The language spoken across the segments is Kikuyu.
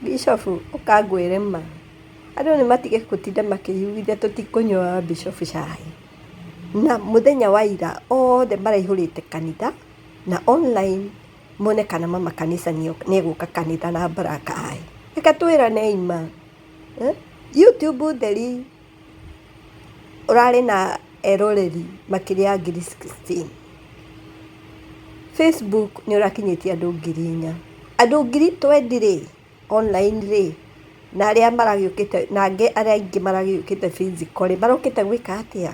Bishop ũka ngwĩre ma, andũ nĩ matige gũtinda makĩiguithia tũtikũnyua Bishop cai. Na mũthenya wa ira othe maraihũrĩte kanitha na online mone kana mama kanitha nĩ egũka kanitha na black eye. Reke twĩrane ma. YouTube theri ũrarĩ na eroreri makĩria ya ngiri 16. Facebook nĩ ũrakinyĩtie andũ 4,000. Andũ 20,000 rĩ, online rĩ, na arĩa maragĩũkĩte, na angĩ arĩa aingĩ maragĩũkĩte physical rĩ, marokĩte gwĩka atĩa?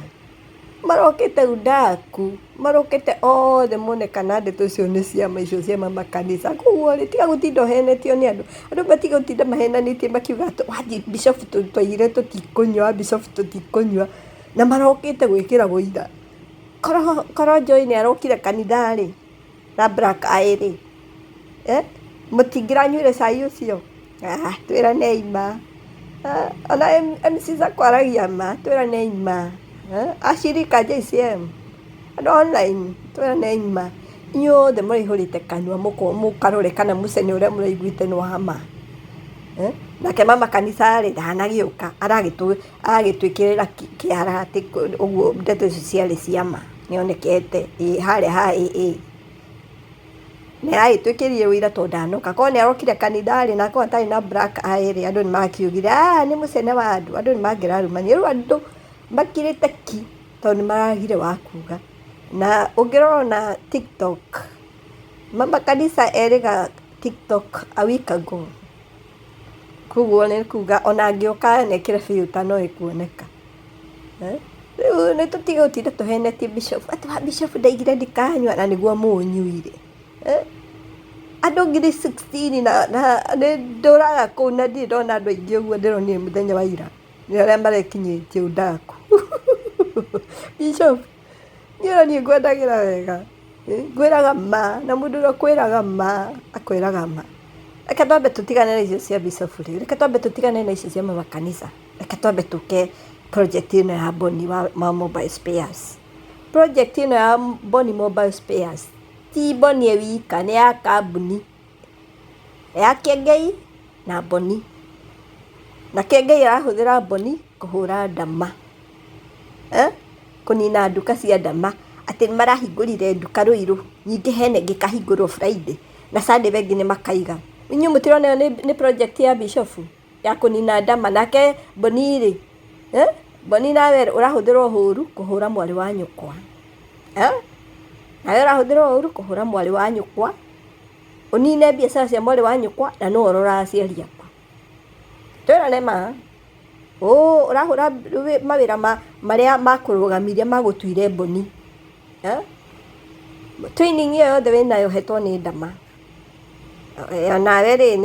Marokĩte udaku, marokĩte othe mone kana ndeto icio nĩ cia ma icio cia mama kanitha. Koguo rĩ, tiga gũtinda ũhenetio nĩ andũ. Andũ matige gũtinda mahenanĩtie makiuga atĩ wathiĩ Bishop twaugire tũtikũnyua, Bishop tũtikũnyua, na marokĩte gwĩkĩra ũira. Korwo Joy nĩ arokire kanitha rĩ, na black eye rĩ, mũtingĩranyuire cai ũcio? Twĩranei ma. Ona MC Sacco aragia ma, twĩranei ma. Ashirika JCM, andũ online, twĩranei ma. Inyuothe mũraihũrĩte kanua mũkarore kana mũcene ũrĩa mũraiguĩte nĩ wa ma. Nake mama kanitha rĩ, ndanagĩũka, aragĩtwĩkĩrĩra kĩara atĩ ũguo ndeto icio ciarĩ cia ma, nĩonekete ĩ harĩa ha ĩ. Nĩ aragĩtwĩkĩrire ũira tondũ ndanoka. Korwo nĩ arokire kanitha rĩ, na akorwo atarĩ na black eye rĩ, andũ nĩ makiugire nĩ mũcene wa andũ, andũ nĩ mangĩrarumanire. Rĩu andũ makirĩte ki tondũ nĩ maragire wa kuga. Na ũngĩrora ona TikTok, mama kanitha erĩga TikTok a week ago. Koguo nĩ kuga ona angĩũka na ekĩre filter no ĩkuoneka. Rĩu nĩ tũtige gũtinda tũhenetie Bishop atĩ wa Bishop ndaigire ndikanyua na nĩguo mũnyuire. Andũ 16,000 na nĩ ndũraga kũu na ndirĩ ndona andũ aingĩ ũguo ndĩronire mũthenya wa ira. Nĩ arĩa marekinyĩtie udaku. Bishop, niĩ ona niĩ ngwendagĩra wega. Ngwĩraga ma, na mũndũ ũrĩa ũkwĩraga ma, akwĩraga ma. Reke twambe tũtigane na icio cia Bishop rĩ, reke twambe tũtigane na icio cia mama kanitha. Reke twambe tũke project ĩno ya Boni wa mobile spares. Project ĩno ya Boni mobile spares ti Boni e wika, nĩ ya kambuni ya Kĩengei na Boni. Na Kĩengei arahũthĩra Boni kũhũra ndama, kũnina nduka cia ndama, atĩ nĩ marahingũrire nduka Ruiru, ningĩ hena ĩngĩ ĩkahingũrwo Friday, na Sunday rĩngĩ nĩ makaiga. Inyuĩ mũtirona ĩyo nĩ project ya Bishop ya kũnina ndama? Nake Boni rĩ, Boni nawe ũrahũthĩra ũru kũhũra mwarĩ wa nyũkwa. Nawe ũrahũthĩra ũru kũhũra mwarĩ wa nyũkwa, ũnine biacara cia mwarĩ wa nyũkwa na nĩwe ũroraga aciari aku. Twĩrane ma, ũrahũra mawĩra marĩa makũrũgamirie magũtuire mboni. Training ĩyo yothe wĩnayo ũhetwo nĩ ndama. Nawe rĩ,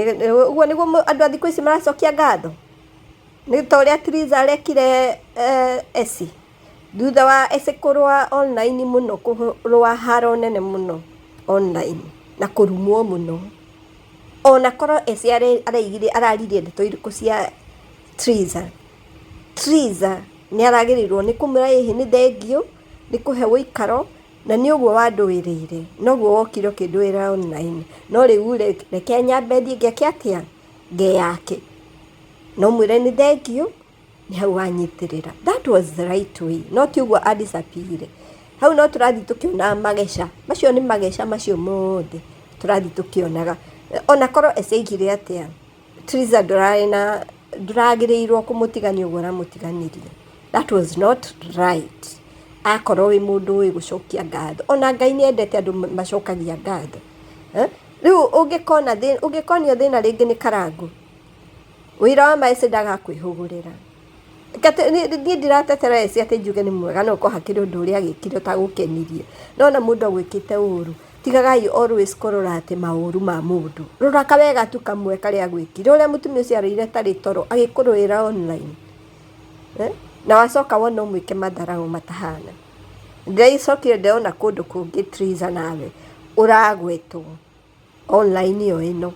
ũguo nĩguo andũ a thikũ ici maracokia ngatho? Nĩ ta ũrĩa Triza arekire Essie? Thutha wa Essie kũrũa online mũno, kũrũa haro nene mũno online na kũrumwo mũno, ona korwo Essie araigire araririe ndeto irĩkũ cia Triza, Triza nĩ aragĩrĩirwo nĩ kũmwĩra ĩhĩ nĩ thengiũ, nĩ kũhe ũikaro, na nĩ ũguo wandũĩrĩire, noguo wokire ũkĩndũĩra online, no rĩu rĩ, reke nyambe thiĩ ngeke atĩa? Ngeyake. Na ũmwĩre nĩ thengiũ, nĩ hau wanyitĩrĩra. That was the right way, no ti ũguo a disappear. Hau no tũrathiĩ tũkĩonaga mageca, macio nĩ mageca macio mothe tũrathiĩ tũkĩonaga. Ona korwo Essie aigire atĩa, Triza ndũrarĩ na ndũragĩrĩirwo kũmũtigania ũguo ũramũtiganirie. That was not right. Akorwo wĩ mũndũ ũĩ gũcokia ngatho. Ona Ngai nĩ endete andũ macokagia ngatho. Rĩu ũngĩkona ũngĩkonio thĩna rĩngĩ nĩ Karangũ, ũira wa ma Essie ndagakwĩhũgũrĩra. Niĩ ndiratetera Essie atĩ njuge nĩ mwega, no gũkorwo hakĩrĩ ũndũ ũrĩa agĩkire ũtagũkenirie. No ona mũndũ agwĩkĩte ũru, tigagai always kũrora atĩ maũru ma mũndũ. Rora kawega tu kamwe karĩa agwĩkire, ũrĩa mũtumia ũcio arĩire atarĩ toro agĩkũrũĩra online. Na wacoka wona ũmwĩke matharaũ matahana. Ndĩracokire ndĩrona kũndũ kũngĩ Triza nawe ũragwetwo online o ĩno,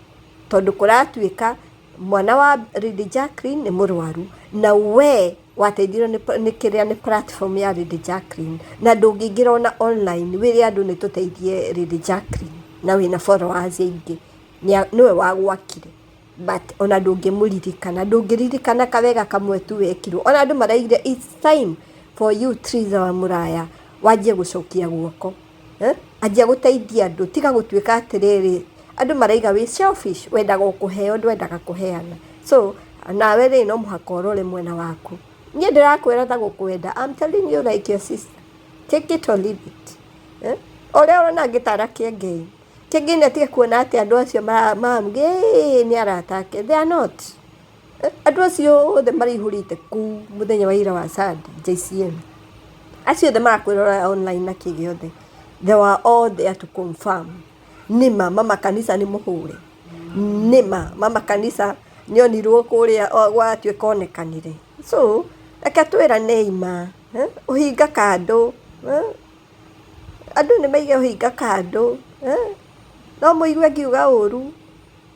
tondũ kũratuĩka mwana wa Lady Jacqueline nĩ mũrwaru, na we wateithirio nĩ kĩrĩa nĩ platform ya Lady Jacqueline, na ndũngĩingĩra ona online wĩre andũ nĩ tũteithie Lady Jacqueline, na wĩna followers aingĩ, nĩwe wagwakire. But ona ndũngĩmũririkana, ndũngĩririkana kawega kamwe tu wekirwo. Ona andũ maraigire it's time for you Triza wa Mũraya wanjie gũcokia guoko. Eh? Anjia gũteithia andũ, tiga gũtuĩka atĩrĩrĩ, andũ maraiga wĩ selfish, wendaga o kũheo ndwendaga kũheana. So nawe rĩ no mũhaka ũrore mwena waku. Niĩ ndĩrakwĩra ta gũkwenda, I'm telling you like your sister. Take it or leave it. Eh? Ũrĩa ũrona ngĩtara Kĩengei. Kĩengei nĩ atige kuona atĩ andũ acio maramũge nĩ arata ake. They are not. Eh? Andũ acio othe maraihũrĩte kũu mũthenya wa ira wa Sunday, JCM. Acio othe marakwĩrora online na kĩ gĩothe. They were all there to confirm. Nĩma mama kanitha nĩ mũhũre. Nĩma mama kanitha nĩ onirwo kũrĩa gwatuĩka onekanire. So, reke twĩranei ma. Eh? Ũhinga kando. Eh? Andũ nĩ maige ũhinga kando. Eh? No mũigue ngiuga ũru.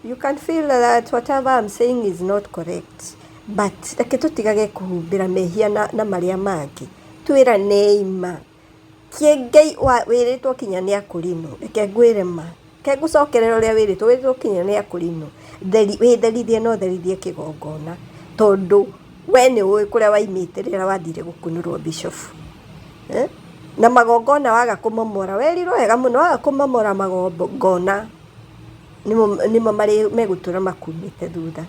You can feel that whatever I'm saying is not correct. But reke tũtigage kũhumbĩra mehia na, na marĩa mangĩ. Twĩranei ma. Kĩengei wĩrĩtwo kinya nĩ akũrinũ. Reke ngwĩre ma. Reke ngũcokerere ũrĩa wĩrĩtwo. Wĩrĩtwo kinya nĩ akũrinũ. Wĩtherithie na ũtherithie kĩgongona. Tondũ we nĩ ũĩ kũrĩa waimĩte rĩrĩa wathire gũkunũrwo bishop. Eh? Na magongona waga kũmomora, werirwo wega mũno waga kũmomora magongona nĩmo nĩmo marĩ megũtũra makumĩte thutha.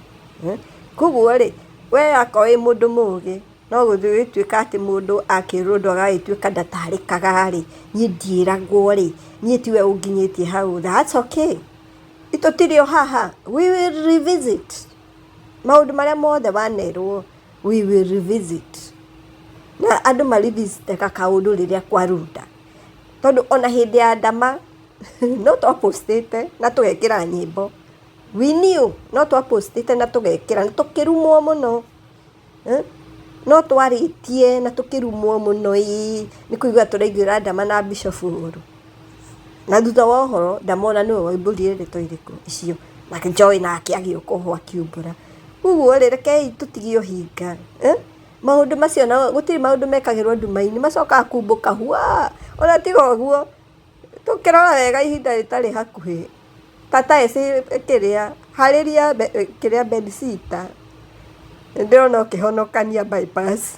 Eh? Koguo rĩ, we akorwo wĩ mũndũ mũgĩ, no gũgĩtuĩka atĩ mũndũ akĩrwo ũndũ agagĩtuĩka ndatarĩkaga rĩ, niĩ ndiĩragwo rĩ, niĩ tiwe ũnginyĩtie hau, that's okay. Tũtirĩ o haha, we will revisit. Maũndũ marĩa mothe wanerwo, we will revisit. Na andũ ma revisitaga kaũndũ rĩrĩa kwarunda. Tondũ ona hĩndĩ ya ndama, no twapostĩte na tũgekĩra nyĩmbo. We knew no twapostĩte na tũgekĩra na tũkĩrumwo mũno. Eh? No twarĩtie na tũkĩrumwo mũno ĩĩ nĩ kũigua tũraiguĩra ndama na bishop ũru. Na thutha wa ũhoro ndama ona nĩwe waumbũrire ndeto irĩkũ icio. Nake Joy nake agĩũka oho akiumbũra. Ũguo rĩ rekei tũtige ũhinga. Eh? Maũndũ macio na gũtirĩ maũndũ mekagĩrwo nduma-inĩ macokaga kumbũka hwa. Ona tiga ũguo tũkĩrora wega ihinda rĩtarĩ hakuhĩ tata eci kĩrĩa harĩria kĩrĩa bedsitter ndĩrona ũkĩhonokania bypass.